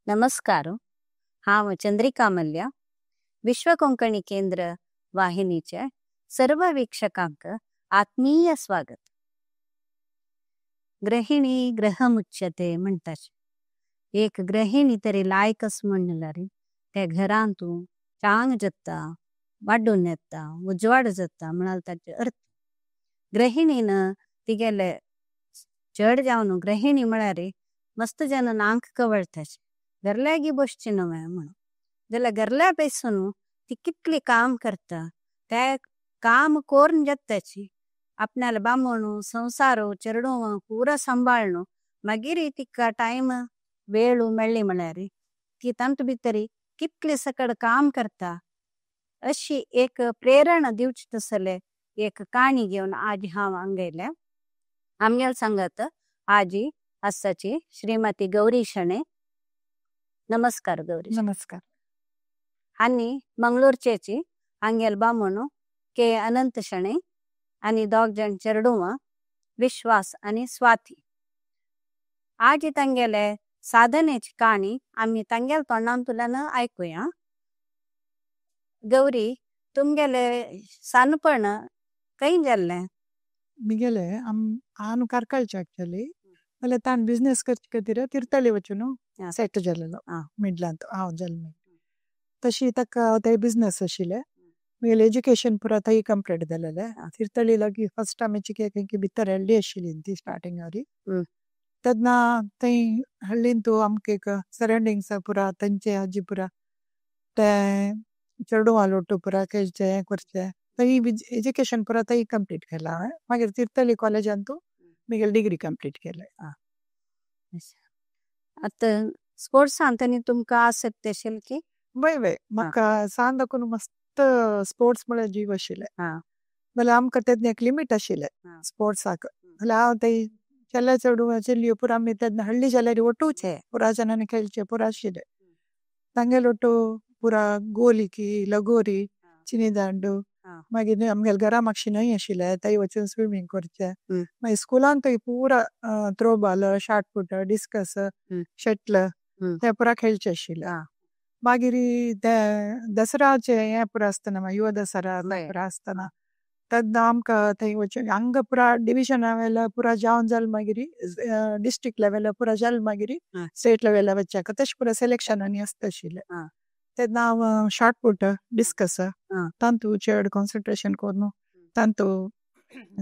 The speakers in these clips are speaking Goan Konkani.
नमस्कार, हांव चंद्रिका मल्या विश्व कोंकणी केंद्र वाहिनीचे सर्व वीक्षकांक आत्मीय स्वागत। गृहिणी गृहमुच्यते म्हणताची एक गृहिणी तरी लायकस म्हणल्यार ते घरांतु चांग जाता, वाडून येता, उजवाड जाता म्हणाल ताचे अर्थ। गृहिणीन तिगेले चड जावन गृहिणी म्हळ्यार मस्त जन नांक कवळताची घरल्यागी बसची नव्हे म्हणून जाल्यार घरल्या बेसून ती कितली काम करता, ते काम कोरून जाताची आपणाले बामणू संसार चेडूं पुरा सांभाळणू मागीर तिका टाइम वेळ मेळ्ळी म्हळ्यार ती तांतू भितरी कितले सकड काम करता अशी एक प्रेरणा दिवची तसले एक काणी घेवन आज हांव हांगा आमगेल सांगत आजी आसाची श्रीमती गौरी शणै। नमस्कार गौरी। नमस्कार। आनी मंगळूरचेची आंगेल बामणू के अनंत शणै आनी दोग जण चेडूं विश्वास आनी स्वाती। आज तांगेले साधनेची काणी आमी तांगेल तोंडांतल्यान आयकुया। गौरी, तुमगेले सानपण खंय जाल्लें? मिगेले हांव कारकळचे एक्चुअली, जाल्यार ताण बिजनेस करचे खातीर तीर्थळी वचून सेट जाल्लो मिडलांत हांव जाल्लें। तशी ताका ते बिजनेस आशिल्ले। मिगेले एज्युकेशन पुरा थंय कंप्लीट जालेले। तीर्थळी लागी फर्स्ट आमी चिके भितर हळ्ळी आशिल्ली ती स्टार्टिंग आरी। तेन्ना थंय हळ्ळींतू आमकां एक सरावंडिंग्स पुरा थंयचे आजी पुरा ते चेडवां लोटू पुरा खेळचे करचे थंय एज्युकेशन पुरा थंय कंप्लीट केलां हांवें। मागीर तीर्थळी कॉलेजांतू मिगेले डिग्री कंप्लीट केले। आतां स्पोर्ट्सांत आनी तुमकां आसक्त आशिल्ली की? वय वय, म्हाका सान दाखोवन मस्त स्पोर्ट्स म्हळ्यार जीव आशिल्ले। जाल्यार आमकां तेन्ना एक लिमीट आशिल्ले स्पोर्ट्साक। जाल्यार हांव थंय चेडे चेडूं चेडयो पुरा आमी तेन्ना हळ्ळी जाल्यार ओटूचे पुरा जणांनी खेळचे पुरा आशिल्ले। तांगेले ओटू पुरा गोलिकी, लगोरी, चिनी दांडू, मागीर आमगेले घरा मातशी न्हंय आशिल्ले थंय वचून स्विमींग करचे। मागीर स्कुलान थंय पुरा throwball, shot put, discus, shuttle ते पुरा खेळचे आशिल्ले। मागीर ते दसराचे हे पुरा आसतना युवा दसरा पुरा आसतना तेन्ना आमकां थंय वचून हांगा पुरा डिविजन लेवल पुरा जावन जाल मागीर डिस्ट्रिक्ट लेवल पुरा जाल मागीर स्टेट लेवल वचच्याक तशें पुरा सिलेक्शन आनी आसता आशिल्लें। तेन्ना हांव शॉर्ट पुट, डिस्कस तांतू चड कॉन्सन्ट्रेशन करून तांतू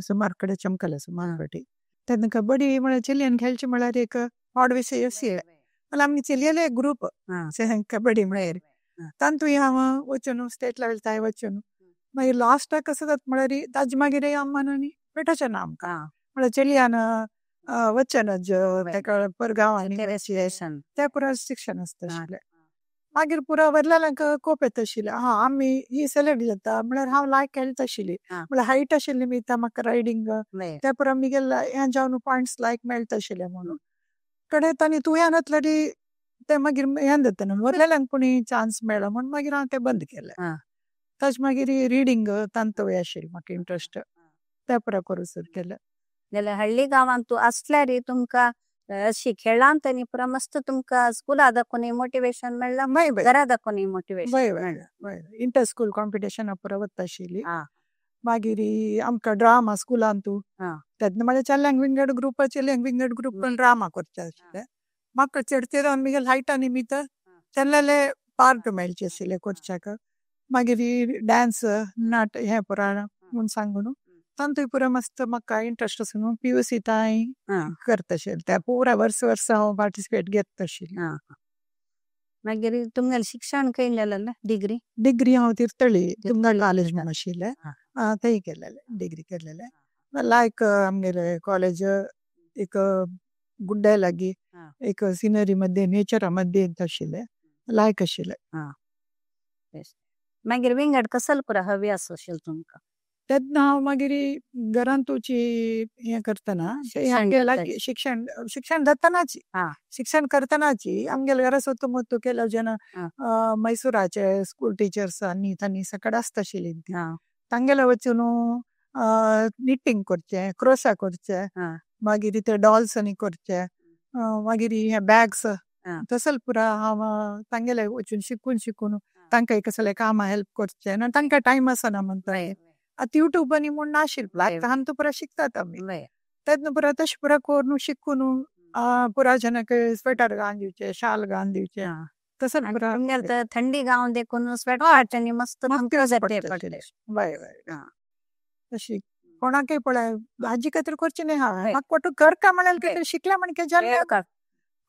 सुमार कडेन चमकले सुमार फावटी। तेन्ना कबड्डी म्हळ्यार चलयेन खेळचे म्हळ्यार एक व्हड विशय आशिल्ले। जाल्यार आमगे चलयेले एक ग्रूप कबड्डी म्हळ्यार तांतूय हांव वचून स्टेट लेवल थंय वचून मागीर लास्टाक कसो जाता म्हळ्यार ताजे मागीर अम्मान आनी पेटोवचें ना आमकां म्हळ्यार चलयान वचना तेका पर गांवांनी ते पुरा शिक्षण आसता आशिल्लें। मागीर पुरा व्हडल्यांक कोप येता आशिल्लें, हा आमी ही सिलेक्ट जाता म्हळ्यार हांव लायक खेळटा आशिल्ली, म्हळ्यार हायट आशिल्ली निमित्ता म्हाका रायडींग ते पुरा मिगेले हें जावन पॉयंट्स लायक मेळटा आशिल्ले म्हणून कडेन तांणी तूं नातल्यार ते मागीर हें जाता न्हू व्हडल्यांक कोणी चान्स मेळ्ळो म्हूण मागीर हांव तें बंद केलें। ताजे मागीर रिडींग तांतू आशिल्लें म्हाका इंट्रस्ट ते पुरा करूं सुरू केलें। जाल्यार हळ्ळी गांवांत तूं आसल्यार तुमकां अशी खेळांत आनी पुरा मस्त तुमकां स्कुला दाखोवन मोटिवेशन मेळ्ळां, घरा दाखोवन मोटिवेशन मेळ्ळां। वय इंटर स्कूल कॉम्पिटिशन पुरा वता आशिल्ली। मागीर आमकां ड्रामा स्कुलांतू तेन्ना म्हळ्यार चेडल्यांक विंगड ग्रूप, चेडल्यांक विंगड ग्रूप ड्रामा करचे आशिल्ले। म्हाका चेडचे मिगेले हायटा निमित्त चेडलेले पार्ट मेळचे आशिल्ले करच्याक। मागीर डांस नाट हें पुरा म्हूण सांगून तांतूय पुरा मस्त म्हाका इंट्रस्ट आसून पीयूसी थंय करता आशिल्लें, त्या पुरा वर्स वर्स हांव पार्टिसिपेट घेता आशिल्लें। मागीर तुमगेलें शिक्षण खंय जालें? डिग्री? डिग्री हांव तीर्थळी तुमगेले कॉलेज म्हूण आशिल्लें थंय केलेलें, डिग्री केलेलें। लायक आमगेले कॉलेज एक गुड्डे लागी एक सिनरी मध्ये नेचरा मध्ये आशिल्लें, लायक आशिल्लें। मागीर विंगड कसल पुरा हवी आशिल्लें तुमकां? तेन्ना हांव मागीर घरांतूची हें करतना शिक्षण शिक्षण जातनाची शिक्षण करतनाची आमगेले घरा सोतू मोतू केलो जेन्ना मैसुराचे स्कूल टिचर्स आनी तांणी सकड आसता आशिल्ली तांगेले वचून निटींग करचें, क्रोशा करचें, मागीर ते डॉल्स आनी करचे, मागीर हे बॅग्स तसल पुरा हांव तांगेले वचून शिकून शिकून तांकां कसले कामां हेल्प करचे आनी तांकां टायम आसना म्हणटा. आतां युट्यूब आनी म्हूण नाशिल्लें, आतां आमकां पुरा शिकतात आमी. तेन्ना पुरा तशें पुरा करून शिकून पुरा जनाक स्वेटर घालून दिवचे, शाल घालून दिवचे, तसं पुरा. थंडी गांव देखून स्वेटर मस्त. वय वय, तशी कोणाकय पळय भाजी खातीर करची न्ही. हांव म्हाका कोटू करका म्हळ्यार कितें शिकल्या म्हण जालें,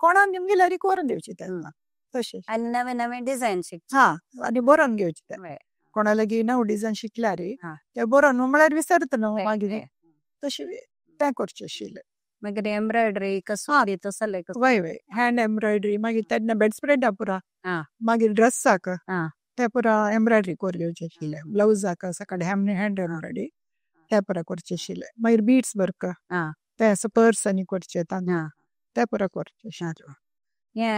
कोणाक निमगेल्यार करून दिवची तेन्ना तशें. आनी नवे नवे डिझायन शिक. हा, आनी बरोवन घेवचे ते. कोणा लागीं नव डिझायन शिकल्यार ते बरोवन म्हळ्यार विसरता न्हू मागीर, तशें तें करचें आशिल्लें. मागीर एम्ब्रॉयडरी कसली तसले? वय वय, हँड एम्ब्रॉयडरी. मागीर तेन्ना बेडस्प्रेडा पुरा, मागीर ड्रेसाक ते पुरा एम्ब्रॉयडरी करून घेवचे आशिल्ले, ब्लावजाक सकाळी हँड एम्ब्रॉयडरी ते पुरा करचे आशिल्ले. मागीर बीड्स वर्क ते असं पर्स आनी करचे ते पुरा करचे आशिल्ले. हे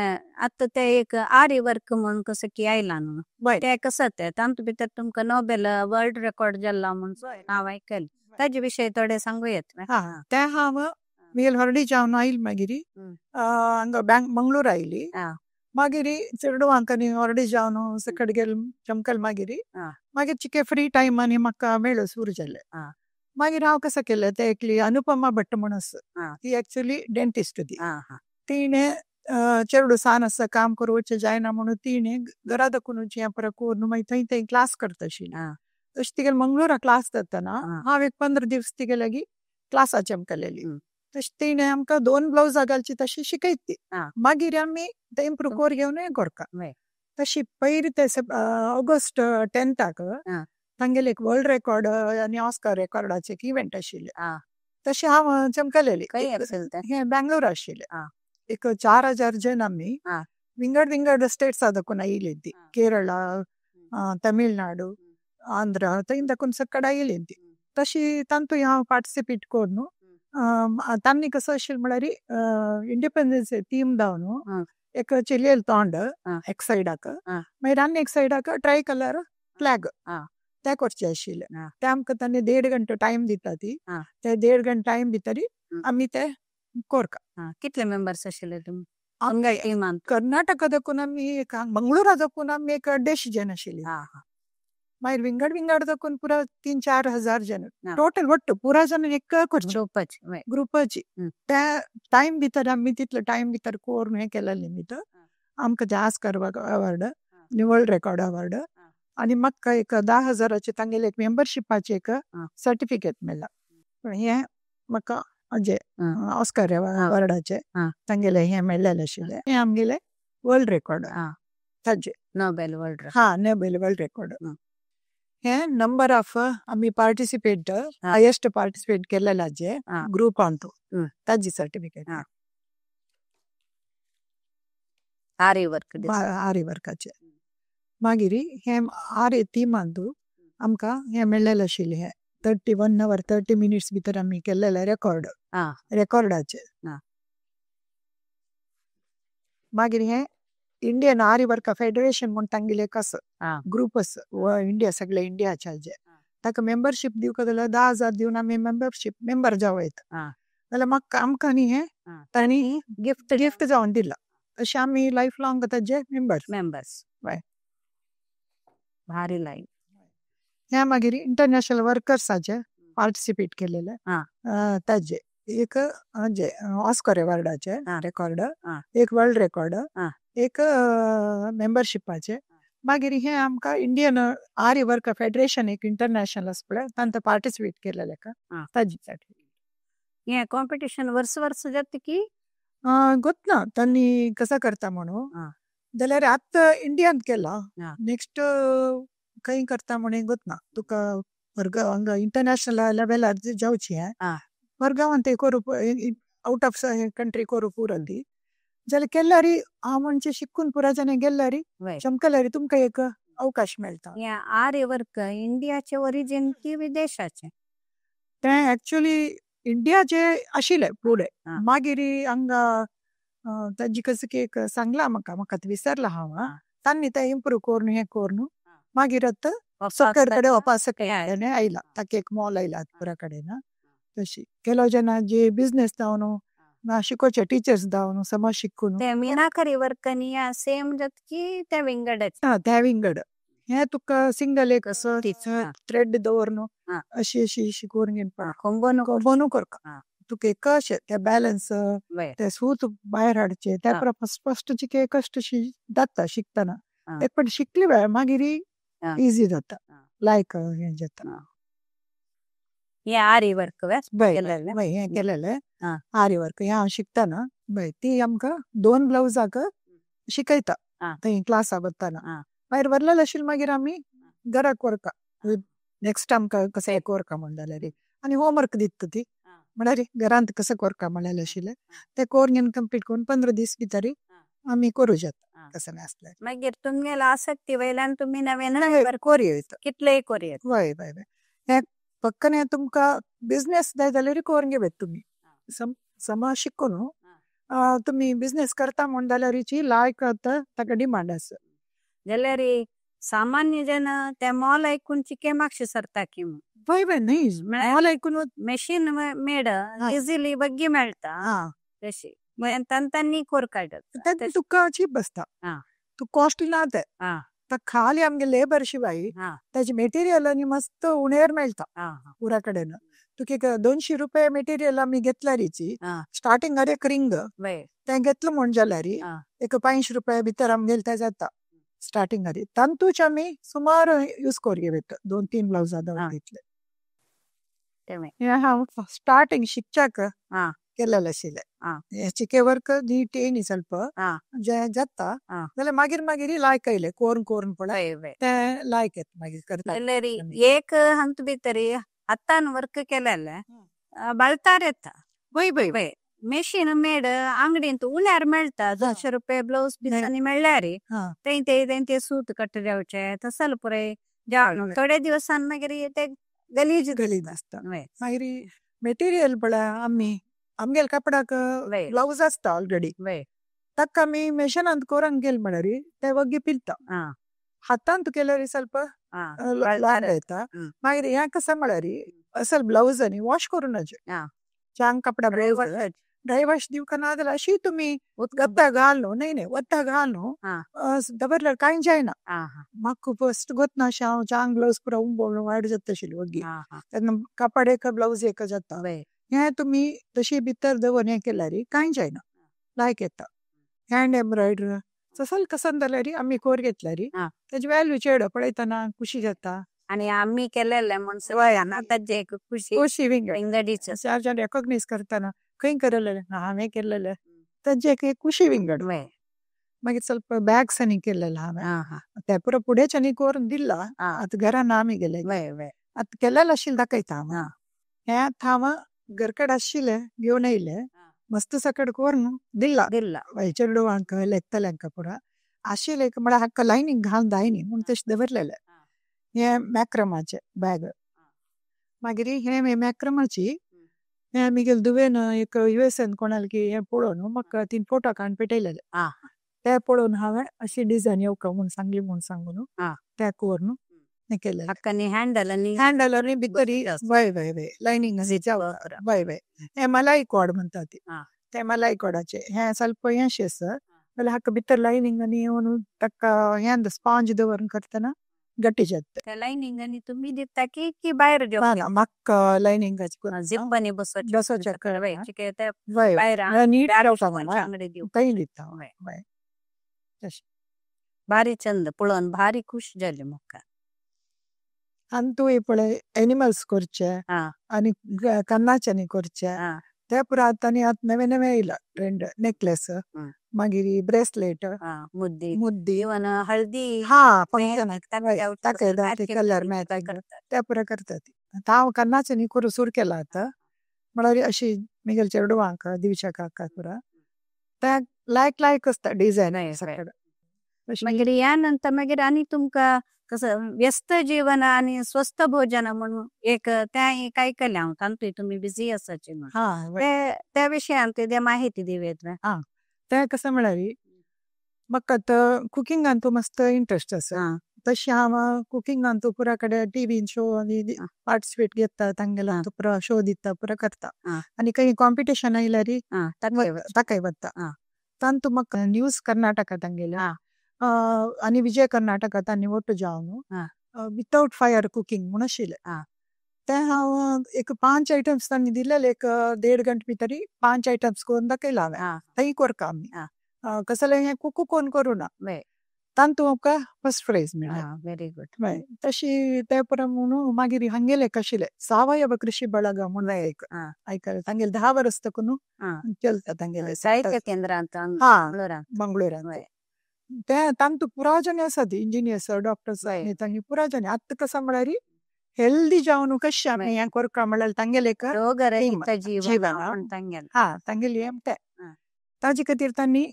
आतां ते एक आरी वर्क म्हणून कसं की आयला न्हू, ते कसं ते तातूंत भितर तुमकां नोबेल वर्ल्ड रेकॉर्ड जाला म्हूण हांव आयकलें, ताजे विशय थोडे सांगू येत? हा, ते हांव मुगेल हॉर्डी जावन आयल, मागीर हांगा बँक मंगळूर आयली. मागीर चेडवांक आनी हॉर्डी जावन सकड गेल चमकल. मागीर मागीर चिके फ्री टायम आनी म्हाका मेळ्ळो सुरू जालें. मागीर हांव कसं केलें, ते एकली अनुपमा भट्ट म्हूण आसा, ती एक्चुअली डेंटिस्ट ती. तिणें चेडू सान आसा, काम करूं जायना म्हणून तिणें घरा दाखोवन हें पुरो करून मागीर थंय थंय क्लास करता आशिल्ली. तशें तिगेले मंगळुरा क्लास जाताना हांव एक 15 दीस तिगे लागीं क्लासा चमकलेली. तशें तिणें आमकां 2 ब्लावजां घालची तशी शिकयत ती. मागीर आमी ते इम्प्रूव कोर घेवन हें करता. तशी पयर ते ऑगस्ट 10थाक तांगेले एक वर्ल्ड रेकॉर्ड आनी ऑस्कर रेकॉर्डाचे एक इव्हेंट आशिल्ले, तशें हांव चमकलेली. हें बँगलोर आशिल्लें. एक 4000 जण आमी विंगड विंगड स्टेट्सा दाखून आयिल्ली ती, केरळा, तमिळनाडू, आंध्रा, थंय दाखून सकड आयिल्ली ती. तशी तातूंत हांव पार्टिसिपेट करून तांणी कसं आशिल्लें म्हळ्यार इंडिपेंडन्स थीम जावन एक चेलयेल तोंड एक सायडाक, मागीर आनी एक सायडाक ट्राय कलर फ्लॅग ते करचे आशिल्ले. ते आमकां तांणी 1.5 घंटो टायम दिता ती, ते 1.5 घंटे टायम भितर आमी ते करका. कितले मेंबर्स आशिल्ले तुमी टिमान? कर्नाटका दाखून आमी एक, मंगळुरा दाखून आमी एक 150 जण आशिल्ली. मागीर विंगड विंगड दाखून पुरा 3-4 हजार जण टोटल, वट्ट पुरा जण एक करचे ग्रुपाची. त्या टायम भितर आमी तितलो टायम भितर करून हें केलेलें निमित्त आमकां ते ऑस्कर अवॉर्ड आनी वर्ल्ड रेकॉर्ड अवॉर्ड आनी म्हाका एक 10,000चे तांगेले एक मेंबरशिपाचे एक सर्टिफिकेट मेळ्ळा. पण हें म्हाका म्हणजे ऑस्कर अवॉर्डाचे तांगेले हें मेळ्ळेलें आशिल्लें. हें आमगेलें वर्ल्ड रेकॉर्ड ताजे. Nobel world. हा, नोबेल वर्ल्ड रेकॉर्ड. हे नंबर ऑफ आमी participate, highest participate केलेलाचे group Antu ताजी सर्टिफिकेट. आरी वर्क. आरी वर्काचे. मागीर हे आरी थीमांतू आमकां हें मेळ्ळेलें आशिल्लें, हें 31 our 30 minutes भितर आमी केल्लेले रेकॉर्ड रेकॉर्डाचे. मागीर हे इंडियन आरी वर्क फेडरेशन म्हूण तांगेले एक आसा ग्रुप आसा इंडिया, सगळे इंडियाचे. ताका मेंबरशीप दिवका जाल्यार 10,000 दिवन आमी मेंबरशीप मेंबर जावं येता. जाल्यार म्हाका आमकां न्ही हें तांणी गिफ्ट गिफ्ट जावन दिलां. अशें आमी लायफ लॉंग ताजे मेंबर्स. मेंबर्स. वय. भारी लायक. हें मागीर इंटरनॅशनल वर्कर्साचे पार्टिसिपेट केलेले ताजे एक म्हणजे ऑस्कर अवॉर्डाचे रेकॉर्ड, एक वर्ल्ड रेकॉर्ड, एक मेंबरशिपाचे. मागीर हे आमकां इंडियन आरी वर्क फेडरेशन एक इंटरनॅशनल आसा पळय, तांकां पार्टिसिपेट केलेलें ताजी सर्टिफिकेट. हें कॉम्पिटिशन वर्स वर्स जाता की? गोत ना तांणी कसं करता म्हणून, जाल्यार आतां इंडियांत केला, नेक्स्ट खंय करता म्हणून गोत ना. तुका वर्ग हांगा इंटरनॅशनल लेवलार जावची हें वर्गावान ते करूं, आवट ऑफ कंट्री करूं पुरो ती. जाल्यार केल्यार हांव म्हणजे शिकून पुरा जाणां गेल्यार चमकल्यार तुमकां एक अवकाश मेळटा. हें आरी वर्क इंडियाचे ओरिजिन की विदेशाचे? तें एक्चुअली इंडियाचे आशिल्लें फुडें, मागीर हांगा ताजी कसं की एक सांगलां म्हाका, म्हाका आतां विसरलां हांव. तांणी तें इम्प्रूव करून हें करून मागीर आतां सगळे कडेन वचपा सगळे आयला, ताका एक मॉल आयला पुरा कडेन. तशी केलो जेन्ना जे बिजनेस जावन ना शिकोवचे टिचर्स धांवन समज शिकून ते मीनाकारी वर्क नी सेम जात की ते विंगडच? हा, ते विंगड. हे तुका सिंगल एक असो थ्रेड दवरनु अशी अशी अशी करून घेवपा. कोंबोन कोंबोनू करका तुका एक अशें ते बॅलन्स, ते सूत भायर हाडचे, ते फस्ट फस्ट चिके कश्ट जाता शिकतना. एक पण शिकली वेळ मागीर इजी जाता, लायक हें जाता. हे आरी वर्क वे? बय, हे केलेले आरी वर्क हे हांव शिकतना. बय, ती आमकां 2 ब्लाउजाक शिकयता थंय क्लासा वतना. मागीर वरलेले आशिल्ले मागीर आमी घराक व्हरका, नेक्स्ट आमकां कशें करका म्हण जाल्यार आनी होमवर्क दिता ती, म्हळ्यार घरांत कशें करका म्हणलेले आशिल्ले ते करून कंप्लीट करून 15 दीस भितर आमी करू जाता कशें नासल्यार. मागीर तुमगेले आसक्ती वयल्यान तुमी नवे नवे करूया. कितलेय करूया. वय वय वय, हे पक्कने तुमकां बिजनेस जाय जाल्यार करून घेवप तुमी. समा शिकून तुमी बिजनेस करता म्हण जाल्यार लायक आतां ताका डिमांड आसा. जाल्यार सामान्य जन ते मॉल ऐकून चिके मागशे सरता की? वय वय, न्हय मॉल ऐकून मशीन मेड इझिली बग्गी मेळटा तशी तांकां कोर काडटा. तुका चीप बसता, तूं कॉस्टली ना ते. खाली आमगे लेबर शिवाय ताजे मेटेरियल आनी मस्त उणेर मेळटा पुरा कडेन. तुका एक 200 रुपये मेटेरियल आमी घेतल्यारीची स्टार्टिंग एक रिंग तें घेतलं म्हण जाल्यार एक 500 रुपये भितर आमगेले ते जाता स्टार्टिंग. तांतूच आमी सुमार यूज करूया 2-3 ब्लाउजां दवरतले. हें हांव स्टार्टिंग शिकच्याक केलेलें आशिल्लें. हे चिके वर्क नीट येयनी ಸ್ವಲ್ಪ जे जाता जाल्यार मागीर मागीर लायक आयले कोरून कोरून पळय ते लायक येता मागीर करता. जाल्यार एक हंत भितर हातान वर्क केलेले बळतार येता. वय वय वय, मेशीन मेड अंगडींत उण्यार मेळटा. 200 रुपये ब्लाउज दिसांनी मेळ्ळ्यार ते ते ते सूत कट जावचे तसल पुराय जावन थोडे दिवसान मागीर ते गलीज गलीज आसता. मागीर मेटेरियल पळय आमी आमगेले कपडाक ब्लाउज आसता ऑलरेडी, ताका आमी मेशनांत कोरांक गेले म्हळ्यार ते वग्गी पिलता. हातांत केल्यार ಸ್ವಲ್ಪ ल्हान येता. मागीर हें कशें म्हळ्यार असल ब्लाउज आनी वॉश करून चांग कपडा ब्लाउज ड्राय वॉश दिवका ना जाल्यार अशी तुमी वत्ता घालून, न्हय न्हय वत्ता घालून दवरल्यार कांय जायना. म्हाका फस्ट गोतना अशें हांव चांग ब्लाउज पुरो उंबोवन वायट जाता आशिल्ली वग्गी, तेन्ना कपड एक ब्लाउज एक जाता. हें तुमी तशी भितर दवर हें केल्यार कांय जायना, लायक येता. हँड एम्ब्रॉयडर तसल कसन जाल्यार आमी कोर घेतल्यार तेजी वॅल्यू चेड पळयतना खुशी जाता. आनी आमी केलेले म्हण सगळ्यांना ताजे एक खुशी खुशी विंगड विंगडीच. चार जाण रेकॉग्नायज करतना खंय केलेले हांवें केलेले ताजे एक खुशी विंगड. मागीर ಸ್ವಲ್ಪ बॅग्स आनी केलेले हांवें ते पुरो फुडेंच आनी करून दिला. आतां घरान आमी गेले आतां केलेले आशिल्लें दाखयता हांव. हें आतां हांव घरकडेन आशिल्लें घेवन येयलें मस्त सकड करून दिला दिला वय चेडवांक लेखतल्यांक पुरा आशिल्लें एक म्हळ्यार हाका लायनींग घालून जायनी म्हूण तशें दवरलेलें. हें मॅक्रमाचें बॅग. मागीर हें मॅक्रमाची हें म्हगेले धुवेन एक युएसान कोणाले की हें पळोवन म्हाका तीन फोटो काडून पेटयलेले, ते पळोवन हांवें अशी डिजायन येवका म्हूण सांगली म्हूण सांगून ते करून हें केलें. हाका न्ही हँडल आनी हँडल आनी भितर वय वय वय लायनींग वय वय. हें मलाई कॉर्ड म्हणटा ती, ते मलाई कॉर्डाचे हें ಸ್ವಲ್ಪ हेंशें आसा जाल्यार हाका भितर लायनींग आनी येवन ताका हें स्पांज दवरून करतना गट्टी जाता. ते लायनींग आनी तुमी दिता की की भायर ना म्हाका लायनींगाचे जिप आनी बसोवचें बसोवचें ते वय भायर नीट थंय दिता. वय भारी चंद पळोवन भारी खुश जाली म्हाका. आनी तुवें पळय एनिमल्स करचे आनी कन्नाच्यानी करचे ते पुरा आतां आनी आतां नवे नवे येयला ट्रेंड. नेकलेस, मागीर ब्रेसलेट, मुद्दी मुद्दी, इवन हळदी हा फंक्शन ताका कलर मॅचिंग ते पुरा करतात. आतां हांव कन्नाच्यानी करूं सुरू केला आतां, म्हळ्यार अशी म्हगेल्या चेडवांक दिवच्या काका पुरा ते लायक लायक आसता डिजायन सगळें. मागीर ह्या नंतर मागीर आनी तुमकां कसं व्यस्त जीवन आणि स्वस्थ भोजन म्हणून एक त्या काय केलें हांव तातूंत तुमी बिजी आसाची म्हणून त्या विशयान ते माहिती दिवयत. ते कसं म्हळ्यार म्हाका आतां कुकिंगान तूं मस्त इंट्रस्ट आसा. तशी हांव कुकिंगान तूं पुरा कडेन टीव्हीन शो आनी पार्टिसिपेट घेता तांगेला पुरा शो दिता पुरा करता आनी खंय कॉम्पिटिशन आयल्यार ताकाय वता. तांतू म्हाका न्यूज कर्नाटका तांगेल्या आनी विजय कर्नाटका तांणी ಒಟ್ಟು जावन विताउट फायर कुकिंग म्हूण आशिल्लें तें हांव एक 5 आयटम्स तांणी दिलेले, एक 1.5 गंटे भितरी 5 आयटम्स करून दाखयला हांवें. थंय करता आमी कसलें हें कुकू कोण करूं ना, तांतू म्हाका फर्स्ट प्रायज मेळ्ळें. Very good. तशी ते पुरा म्हणून मागीर हांगेले एक आशिल्लें सावयव कृषी ಬಳಗ म्हणून एक आयकलें, तांगेले 10 वर्स तकून चलता तांगेले साहित्य केंद्रांत मंगळूरांत. ते तांतू पुरा जण आसात, इंजिनियर्स डॉक्टर्स तांगे पुरा जण. आतां कसं म्हळ्यार हेल्दी जावन कशें आमी हें करता म्हळ्यार तांगेले एक रोगरहित जीवन हा तांगेले हें तें ताजे खातीर तांणी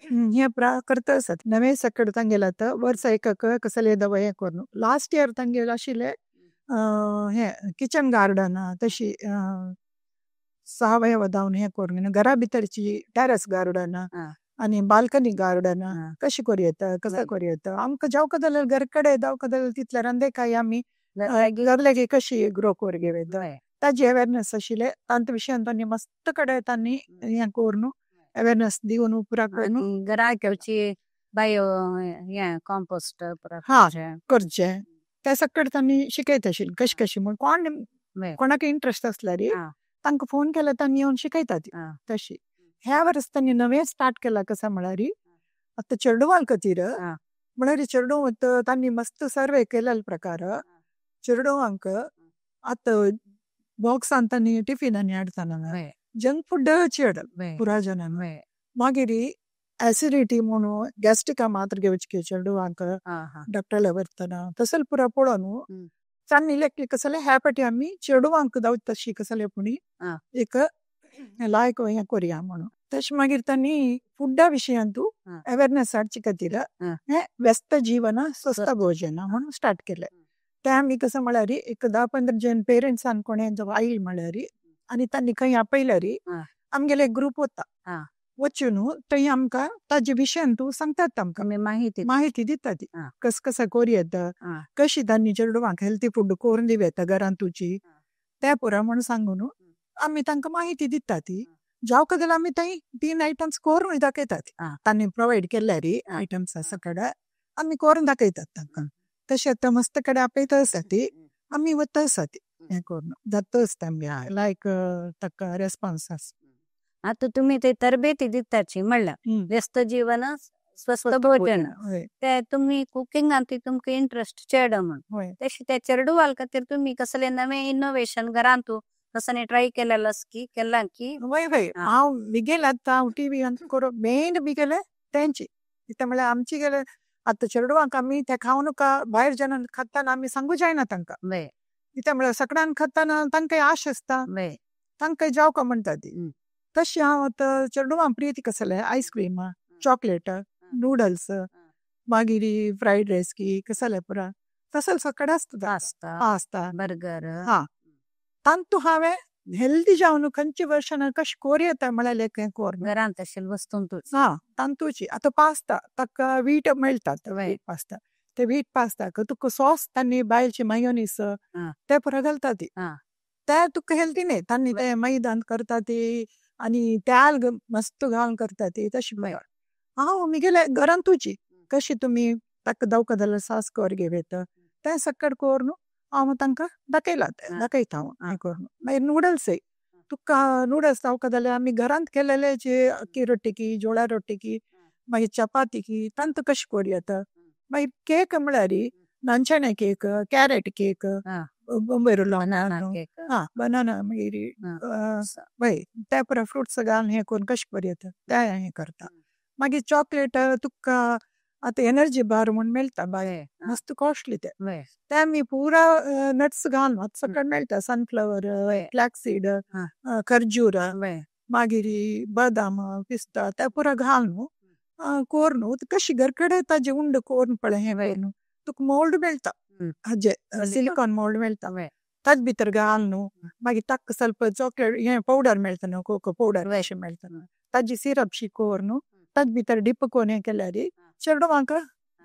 हें पुरा करता आसात. नवें सकड तांगेले आतां वर्सा एक कसले दवा हें करून लास्ट इयर तांगेले आशिल्लें हें किचन गार्डन तशी सावयव धावन हें करून घरा भितरची टॅरस गार्डन आनी बाल्कनी गार्डन कशी करूं येता कसं करूं येता आमकां जावका जाल्यार घर कडेन जावका जाल्यार तितले रांदेकाय आमी घरलेगी कशी ग्रो करून घेवं येता ताजी अवेरनेस आशिल्लें. तांचे विशयान तांणी मस्त कडेन तांणी हें करून अवेरनेस दिवन पुरा करून घरा घेवची बायो हें कॉम्पोस्ट हा करचें ते सगळें तांणी शिकयता आशिल्लें कशें कशें म्हूण. कोण कोणाक इंट्रस्ट आसल्यार तांकां फोन केल्यार तांणी येवन शिकयतात तशी. ह्या वर्स तांणी नवें स्टार्ट केलां कसं म्हळ्यार आतां चेडवां खातीर म्हळ्यार चेडूं तांणी मस्त सर्वे केलेलो प्रकार चेडवांक आतां बॉक्सान तांणी टिफिनांनी हाडटना जंक फूड चड पुरा जणांक, मागीर ऍसिडिटी म्हणून गॅस्ट्रिका मात्र घेवची चेडवांक डॉक्टरला व्हरतना तसले पुरा पळोवन तांणी लेगीत कसले ह्या पाटी आमी चेडवांक जावं तशी कसले पुणी एक लायक हें करुया म्हणून. तशें मागीर तांणी फुडा विशयांतू अवेरनेस हाडचे खातीर हें व्यस्त जीवन स्वस्थ भोजन म्हणून स्टार्ट केलें. तें आमी कसं म्हळ्यार एक 10-15 जण पेरंट्सान कोणें आयल म्हळ्यार आनी तांणी खंय आपयल्यार आमगेले एक ग्रूप वता वचून थंय आमकां ताजे विशयांतू सांगतात, आमकां माहिती माहिती दितात ती कस कसा करूं येता कशी तांणी चेडवांक हेल्थी फूड करून दिवं येता घरांतूची त्या पुरा म्हूण सांगून आमी तांकां माहिती दितात ती. जावका जाल्यार आमी थंय 3 आयटम्स करून दाखयतात, तांणी प्रोवायड केल्यार आयटम्स सगळे आमी करून दाखयतात तांकां. तशें आतां मस्त कडेन आपयता आसा ती आमी वता आसा ती हें करून जाता आसता आमगे लायक ताका रेस्पॉन्स आसा. आतां तुमी ते तरबेती दिताची म्हणल्यार व्यस्त जीवन स्वस्थ भोजन ते तुमी कुकिंगान तुमकां इंट्रस्ट चेड म्हूण तशें त्या चेडवां खातीर तुमी कसले नवे इनोवेशन घरांतू कसले ट्राय केलेलं की केला की? वय वय हांव मिगेले आतां हांव टीव्ही करून मेन मिगेले तेंची कितें म्हळ्यार आमची गेले आतां चेडवांक आमी ते खावनू भायर जाणां खाताना आमी सांगू जायना तांकां, कितें म्हळ्यार सगळ्यांक खाताना तांकां आश आसता तांकां जावका म्हणटा ती. तशें हांव आतां चेडवांक प्रिती कसलें आयस्क्रीम चॉकलेट नूडल्स मागीर फ्रायड रायस की कसलें पुरा तसलें सगळें आसता आसता बर्गर हा तांतू हांवें हेल्दी जावन खंयचे वर्शन कशें करूं येता म्हळ्यार हें करून घरांत आशिल्ले वस्तूंतूच हा तांतूची. आतां पास्ता ताका वीट मेळटात वीट पास्ता ते वीट पास्ताक तुका सॉस तांणी बायलची मायोनीस ते पुरा घालता ती ते तुका हेल्दी न्ही, तांणी ते मैदान करता ती आनी तेल मस्त घालून करता ती तशी. हांव मिगेले घरांतूची कशी तुमी ताका दवका जाल्यार सास कर घेवं येता तें सगळें करून हांव तांकां दाखयला दाखयता हांव हें करून. मागीर नुडल्सय तुका नुडल्स जावका जाल्यार आमी घरांत केलेले जे अक्की रोटी की जोळा रोटी की मागीर चपाती की तांतू कशें करूं येता. मागीर केक म्हळ्यार नानचणे केक कॅरट केक बॉम्बे हा बनाना मागीर वय त्या पुरा फ्रुट्स घालून हें करून कशें करूं येता तें हें करता. मागीर चॉकलेट तुका आतां एनर्जी बार म्हूण मेळटा भायर मस्त कॉस्टली ते ते आमी पुरा नट्स घालून आतां सगळें मेळटा सनफ्लावर फ्लॅक्सीड खर्जूर मागीर बदाम पिस्ता ते पुरा घालून करून कशी घर कडेन ताजे उंड करून पळय हें करून तुका मोल्ड मेळटा हाजे सिलिकॉन मोल्ड मेळटा ताज भितर घाल न्हू. मागीर ताका ಸ್ವಲ್ಪ ಚಾಕ್ಲೇಟ್ हें पवडर मेळटा न्हू, कोको पवडर अशें मेळटा, ताजी सिरप शी कर न्हू, ताज भितर डिप कोन हें केल्यार चेडवांक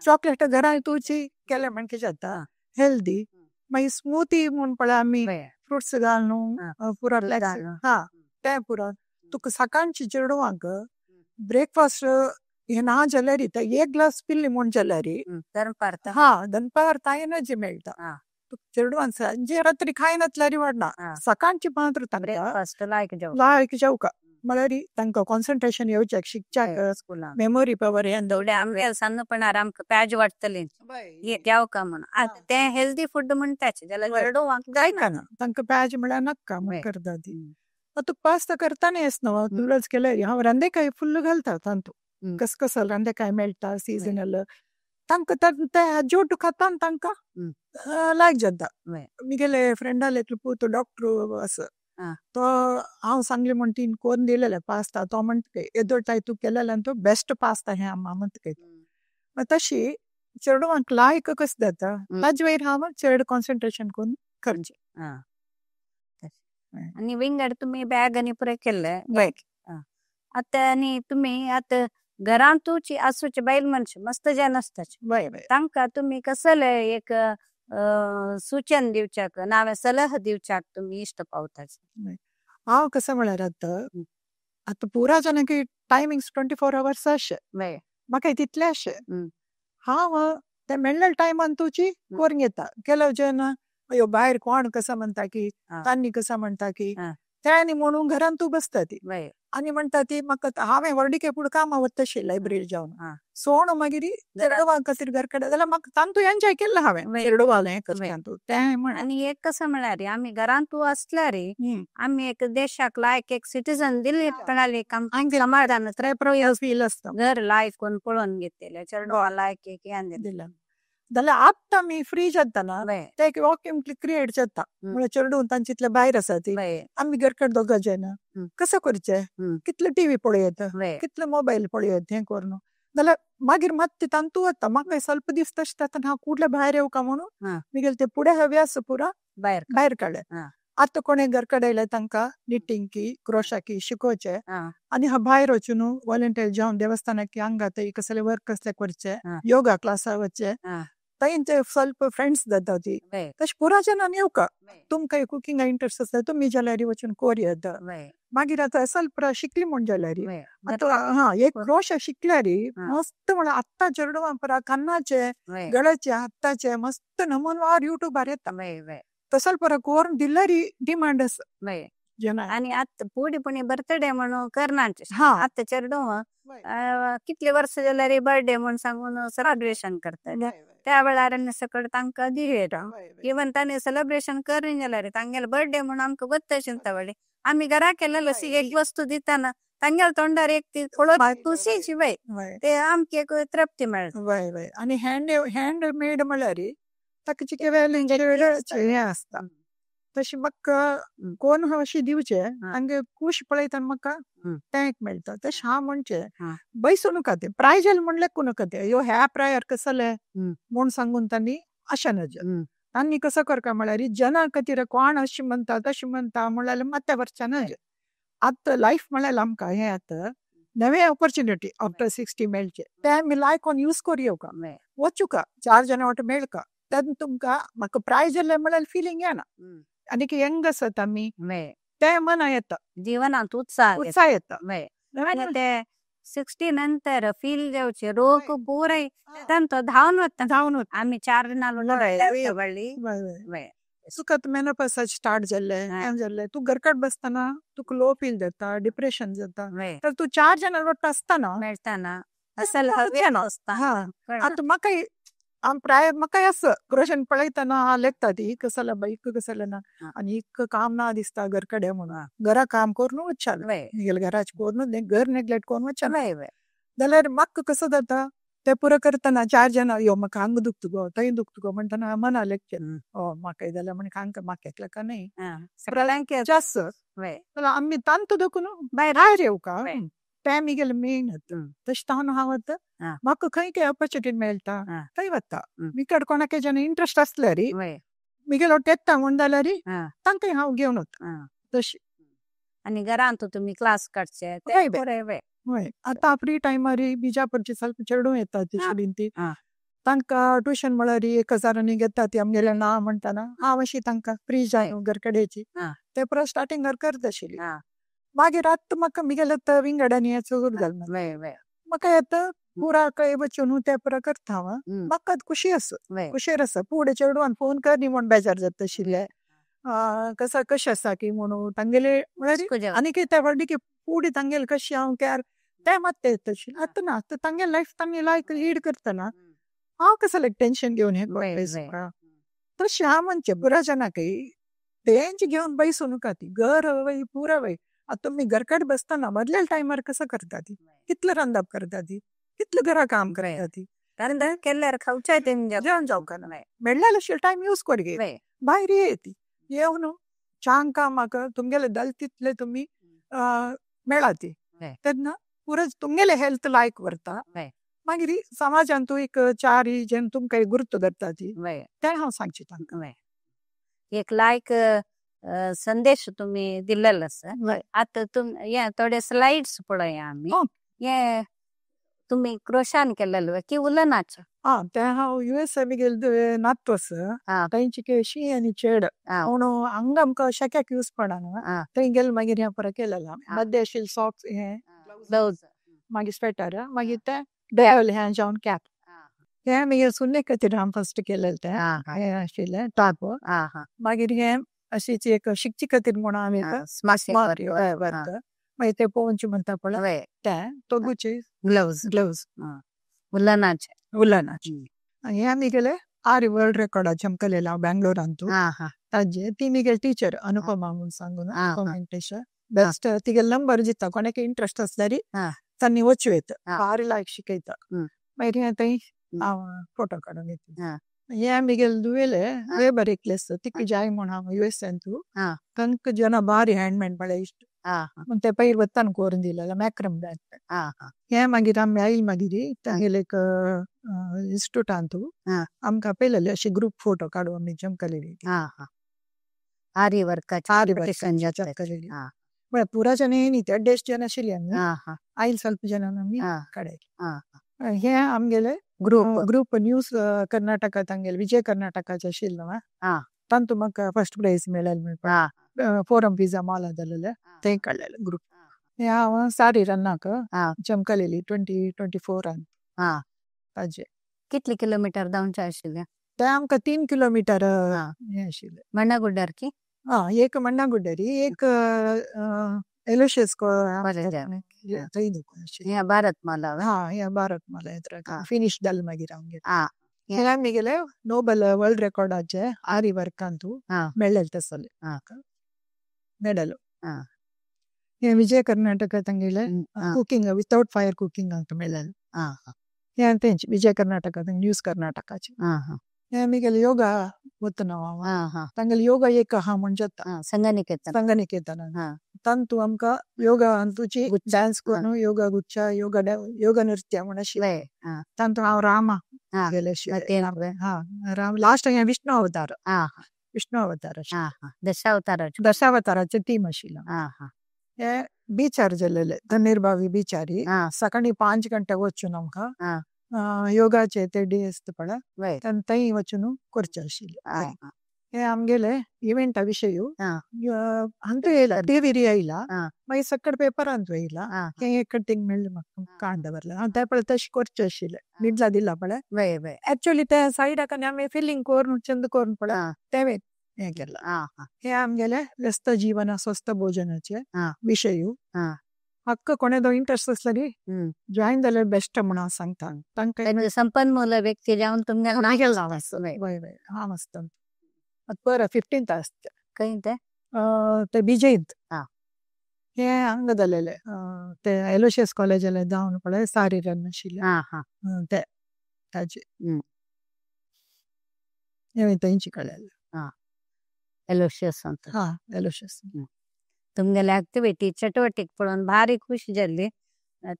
चॉकलेट घरांत तुची केले म्हणके जाता, हेल्दी. मागीर स्मूथी म्हूण पळय आमी फ्रुट्स घालून पुरा, हा ते पुरा. तुका सकाळची चेडवांक ब्रेकफास्ट हे ना जाल्यार एक ग्लास पिल्ली म्हूण जाल्यार दनपार, हा दनपार ता एनर्जी मेळटा चेडवान. सांजे रात्री खायनातल्यार वाडना, सकाळची मात्र तांकां लायक जेवता, लायक जेवका म्हळ्यार तांकां कॉन्सन्ट्रेशन येवच्याक शिकच्याक, मेमोरी पवर. आमगे सन्नपणार आमकां प्याज वाडटली जेवका म्हणून, आतां ते हेल्दी फूड म्हणटाचे जाल्यार चेडवांक जायना, तांकां प्याज म्हळ्यार नाका करता ती. तुका पास्ता करताना येस न्हू, नुडल्स केल्यार हांव रांदेकाय फुल्ल घालता तांतू, कसकसल रांदेकाय मेळटा सिजनल, तांकां ते जोट खाता, तांकां लायक जाता. मिगेले फ्रेंडाले पूत डॉक्टर आसा, तो हांव सांगले म्हण तीन कोन्न दिलेले पास्ता, तो म्हणटा येदोळ तूं केलेले तो बेस्ट पास्ता हें आम्मा म्हणटा. तशी चेडवांक लायक कस जाता ताजे वयर हांव चड कॉन्सन्ट्रेशन करून करचें. आनी विंगड तुमी बॅग आनी पुरे केल्ले आतां, आनी तुमी आतां घरांतूच आसूचे बायल मनशां मस्त जन आसताचे, तांकां तुमी कसले एक सूचन दिवच्याक नावे सलह दिवच्याक तुमी इश्ट पावताचे? हांव कसं म्हळ्यार आतां आतां पुरा जाणांक टायमिंग 24 अवर्स अशें, म्हाका तितलें अशें हांव ते मेळ्ळे टायमान तुजी करून घेता. केलो जेन्ना अयो भायर कोण कसं म्हणटा की तांणी कसं म्हणटा की ते आनी म्हणून घरान तूं बसता ती आनी म्हणटा ती म्हाका हांवें व्हडलिके पूण कामां वता लायब्ररी जावन सोण मागीर चेडवां खातीर घर कडेन जाल्यार म्हाका तांतू एन्जॉय केल्लें हांवें चेडवालें करता तें म्हण. आनी एक कसं म्हळ्यार आमी घरांत आसल्यार आमी एक देशाक लायक एक सिटीजन दिल्ली म्हळ्यार समाधान फील आसता. घर लायक कोण पळोवन घेतले चेडवा लायक एक दिला जाल्यार आतां आमी फ्री जाता ते एक वॉक्यूम क्रिएट जाता, म्हळ्यार चेडूं तांचे इतले भायर आसा ती, आमी घरकड दोगां जायना कसं करचें, कितले टीव्ही पळयत, कितले मोबायल पळयत, हें करून जाल्यार मागीर मात तांतू वता. म्हाका ಸ್ವಲ್ಪ दीस तशें जाता, हांव कुडले भायर येवका म्हणून मिगेले ते पुढे हव्यास पुरा भायर भायर काडले. आतां कोणे घर कडेन आयल्यार तांकां निटींग क्रोशाकी शिकोवचे आनी हांव भायर वचून वॉलंटियर जावन देवस्थानाक हांगा थंय कसले वर्क कसले करचे, योगा क्लासा वचचे, थंय ಸ್ವಲ್ಪ फ्रेंड्स जाता ती. तशें पुरा जाणांनी येवका, तुमकां कुकिंगा इंट्रस्ट आसता तुमी जाल्यार वचून कोरयेत. मागीर आतां ಸ್ವಲ್ಪ शिकली म्हूण जाल्यार आतां हा एक क्रोशा शिकल्यार मस्त, म्हळ्यार आत्तां चेडवां पुरा कन्नाचे गळ्याचे हाताचे मस्त नमुनवार युट्यूबार येता, तसल परा कोरून दिल्यार डिमांड आसा. आनी आतां पुडी पुणी बर्थडे म्हणून करनाचे, आतां चेडवां कितले वर्स जाल्यार बर्थडे म्हूण सांगून सेलिब्रेशन करतात, त्या वेळार सकळ तांकां दिवया. इवन तांणी सेलिब्रेशन करून जाल्यार तांगेले बर्थडे म्हणून आमकां गोत्ता वळी आमी घरा केलेलो एक वस्तू दिताना तांगेले तोंडार एक ती थोडो खुशीची बाय, ते आमकां एक तृप्ती मेळटा. वय वय, आनी हँड हँड मेड म्हळ्यार ताका चिके हें आसता, तशें म्हाका कोण अशें दिवचें हांगे खूश पळयतना म्हाका तें एक मेळटा. तशें हांव म्हणचें बैसू नाका तें प्रायजल म्हणलें नाका तें अयो ह्या प्रायर कसलें म्हूण सांगून तांणी अशें नज तांणी कसो करका म्हळ्यार जना खातीर कोण अशें म्हणटा तशें म्हणटा म्हणल्यार माथ्या वरच्या नज. आतां लायफ म्हळ्यार आमकां हें आतां नवे ऑपॉर्च्युनिटी आफ्टर 60 मेळचे ते आमी लायक यूज करुया, वचुका चार जाणां वाट मेळका, तेन्ना तुमकां म्हाका प्रायज जालें म्हळ्यार फिलींग येना, आनी यंग आसात आमी ते मना येता, जिवनांत उत्साह उत्साह येता. आनी ते 60 नंतर फील जावचे रोग पुराय तांतो धांवन वता, धांवन वता. आमी चार जाणां व्हडली तुका मेनोपॉज स्टार्ट जाल्लें हें जाल्लें, तूं घरकट बसतना तुका लो फील जाता, डिप्रेशन जाता, तर तूं चार जाणां वाट आसतना मेळटाना असल हवे आसता. आतां म्हाका प्राय म्हाका आसा क्रोशन पळयतना हांव लेखता ती कसला बाई कसलें ना आनी इतकं काम ना दिसता घर कडेन म्हणून, घरा काम करून वचचालें मिगेले घराचें करून घर नेग्लेक्ट करून वचना जाल्यार म्हाका कसो जाता ते पुरो करतना चार जाणां यो म्हाका हांगा दुखता गो थंय दुखता गो म्हणटना मना लेखचें ओ म्हाका जाल्यार म्हण हांगा म्हाका एकल्याक न्हय जास्त जाल्यार आमी तांतू देखून भायर येवका तें मिगेलें मेन. तशें तावन हांव वता, म्हाका खंय खंय ऑपॉर्च्युनिटी मेळटा थंय वता. मिकड कोणाक जेन्ना इंट्रस्ट आसल्यार मिगेलो येता म्हूण जाल्यार तांकां हांव घेवन वता तशें. आनी घरांत तुमी क्लास काडचे? हय, आतां फ्री टायमार बिजापूरची ಸ್ವಲ್ಪ चेडूं येता ती ती. तांकां ट्युशन म्हळ्यार 1000 घेता ती आमगेले ना म्हणटाना हांव अशी तांकां फ्री जाय घरकडेची ते पुरो स्टार्टिंगार करत आशिल्ली. मागीर आतां म्हाका मिगेले विंगड आनी चड जालें म्हाका येता पुरा खंय वचून ते पुरा करता हांव. म्हाका खुशी आसा, खुशेर आसा. फुडें चेडवान फोन कर न्ही म्हूण बेजार जाता आशिल्ले, कसा कशें आसा की म्हणून तांगेले म्हळ्यार आनी कितें व्हडली की फुडें तांगेले कशें हांव कॅर ते मात येता आशिल्लें. आतां ना, आतां तांगेले लायफ तांगे लायक लीड करतना हांव कसं लायक टेन्शन घेवन हें तशें हांव म्हणचें पुरा जाणांकय तेंच घेवन बैसूं नाका ती घर वय पुरा वय. आतां तुमी घरकडेन बसतना मदल्या टायमार कसो करता ती, कितलें रांदप करता ती, कितलें घरा काम करता ती, कारण केल्यार खावच्याय जेवण जावंक ना मेळ्ळ्यार अशें टायम यूज कर गे भायर येती येवन चांग कामाक तुमगेले दल तितले तुमी मेळा ती तेन्ना पुरो तुमगेले हेल्थ लायक व्हरता. मागीर समाजान तूं एक चार जेन्ना तुमकां गुर्त धरता ती तें हांव सांगची तांकां. एक लायक संदेश तुम्ही दिलेलो आसा. आतां तुम हे थोडे स्लाइड्स पळया आमी. हे तुम्ही क्रोशान केलेलो की उलनाच? हा, ते हांव युएसए गेल्ले नातू आसा तांची केशी आनी चेड म्हणून हांगा आमकां शेक्याक यूज पडना थंय गेले मागीर हें पुरो केलेलें. मद्दे आशिल्ले सॉक्स हे ग्लोव्ज मागीर स्वेटर मागीर ते डॅवल हें जावन कॅप हे मागीर सुने खातीर हांव फर्स्ट केलेलें तें हें आशिल्लें टॉप. मागीर हें अशीच एक शिकचे खातीर म्हणून आमी मागीर ते पळोवचे म्हणटा पळय ते तोगूचे ग्लोव्ज ग्लोव्ज उलनाचे उलनाचे. हे आमी गेले आरी वर्ल्ड रेकॉर्डाचे आमकां केलें हांव बँगलोरांतू ताजे ती मिगेले टिचर अनुपमा म्हूण सांगून वेंकटेश बेस्ट तिगेले नंबर दिता कोणाक इंट्रस्ट आसल्यार तांणी वचूं येता, भारी लायक शिकयता. मागीर हें थंय हांव फोटो काडून घेतले. हे आमी गेले दुवेले वेबर एकलेस तिका जाय म्हूण हांव युएसान तूं तांकां जेन्ना बारी हँडमेड म्हळ्यार इश्ट म्हूण ते पयर वत्तान करून दिलेले मॅक्रम बॅग. हे मागीर आमी आयल मागीर तांगेले एक इन्स्टिट्यूटांतू आमकां पयलेले अशे ग्रुप फोटो काडू आमी जमकलेली. आरी वर्काचे आरी वर्काचे जमकलेली म्हळ्यार पुरा जण न्ही ते देश जण आशिल्ले आमी आयल ಸ್ವಲ್ಪ जण आमी काडले. हे आमगेले ग्रुप ग्रुप न्यूज कर्नाटका तांगेले विजय कर्नाटकाचे आशिल्लो तांतू म्हाका फर्स्ट प्रायज मेळ्ळें फोरम पिझ्झा माल जालेले थंय काडलेले ग्रुप. हे हांव सारी रन्नाक जमकलेली 2024 ताजे. कितले किलोमीटर धांवचे आशिल्ले? ते आमकां 3 किलोमीटर हें आशिल्लें. मण्णागुड्डार की? हा, एक मण्णागुड्डारी एक एलोशियस हे भारत माला. हा, हे भारत माला फिनिश जालें मागीर आमगेलें. हे आमी गेले नोबल वर्ल्ड रेकॉर्डाचे आरी वर्कांतू मेळ्ळेले तसले मेडल. हे विजय कर्नाटक तांगेले कुकिंग वितआउट फायर कुकिंग आमकां मेळ्ळेलें. हे तेंच विजय कर्नाटक न्यूज कर्नाटकाचे. हे आमी गेले योगा वतना हांव तांगेले योगा एक आहा म्हूण जाता संघनिकेतन संघनिकेतन तांतू आमकां योगा तुची डान्स करून योगा गुच्छा योगा योगा नृत्य म्हूण आशिल्लें. तांतू हांव रामा गेले हा राम लास्ट हे विष्णु अवतार विष्णु अवतार दशावताराचे दशावताराचे थीम आशिल्लें. हे बिचार जालेले तन्नीरबावी बिचारी सकाळी 5 गंटे वचून आमकां योगाचे ते डे आसता पळय थंय वचून करचे आशिल्ले. हे आमगेले इव्हेंटा विशय हांगा येयला टिवीर येयला मागीर सकट पेपरांत येयला हे कटिंग मेळ्ळें म्हाका काण दवरलें हांव ते पळय तशें करचें आशिल्लें मिडला दिला पळय एक्चुअली ते सायडाक आनी आमी फिलिंग करून चंद करून पळय तें हें केलां. हे आमगेले व्यस्त जीवन स्वस्थ भोजनाचे विशय हक्क कोणे इंट्रस्ट आसल्यार जॉईन जाल्यार बेस्ट म्हूण हांव सांगता तांकां. संपन्मूल व्यक्ती जावन तुमगेले वय वय हांव आसता बरं 15th आसता खंय ते ते विजयंत हे हांगा जालेले ते एलोशियस कॉलेजाले जावन पळय सारी रन आशिल्ले ते ताजे हे थंयची काडलेले. एलोशियस हा एलोशियस. तुमगेले ऍक्टिव्हिटी चटवटीक पळोवन भारी खुश जाल्ली.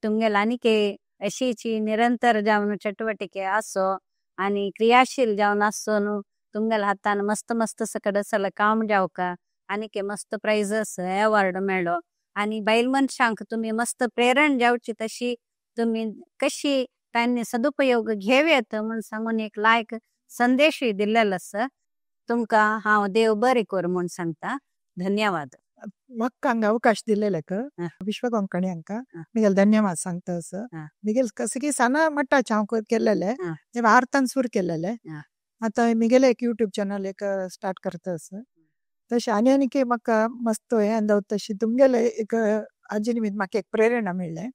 तुमगेले आनीक अशीची निरंतर जावन चटवटिके आसो आनी क्रियाशील जावन आसो न्हू तुमगेले हातान मस्त मस्त सकड सगळें काम जावका आनीक मस्त प्राइजस अवॉर्ड मेळ्ळो आनी बायल मनशांक तुमी मस्त प्रेरण जावची तशी तुमी कशी त्यांनी सदुपयोग घेवयेत म्हूण सांगून एक लायक संदेशूय दिल्लेलो आसा। तुमकां हांव देव बरें कर म्हूण सांगता। धन्यवाद। म्हाका हांगा अवकाश दिल्लेलेक विश्व कोंकणी हांका मिगेल धन्यवाद सांगता असं। मिगेल कसकी सना मट्टाचे हांव केल्लेले, ते भारतान सुरू केल्लेले। आतां मिगेले एक यूट्यूब चॅनल एक स्टार्ट करता असं। तशें आनी आनी म्हाका मस्त हें तशी तुमगेले एक आजी निमित्त म्हाका एक प्रेरणा मेळ्ळें।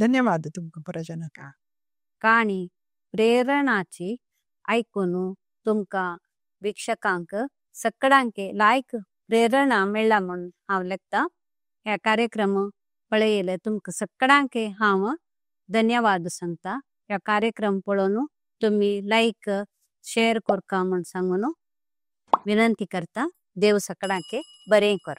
धन्यवाद तुमकां पुरा जनाक। काणी प्रेरणाची आयकून तुमकां वीक्षकांक सगळ्यांक लायक प्रेरणा मेळ्ळा म्हूण हांव लेखता। ह्या कार्यक्रम पळयले तुमकां सगळ्यांक हांव धन्यवाद सांगता। ह्या कार्यक्रम पळोवन तुमी लायक शेअर करका म्हूण सांगून विनंती करता। देव सगळ्यांक बरें कर।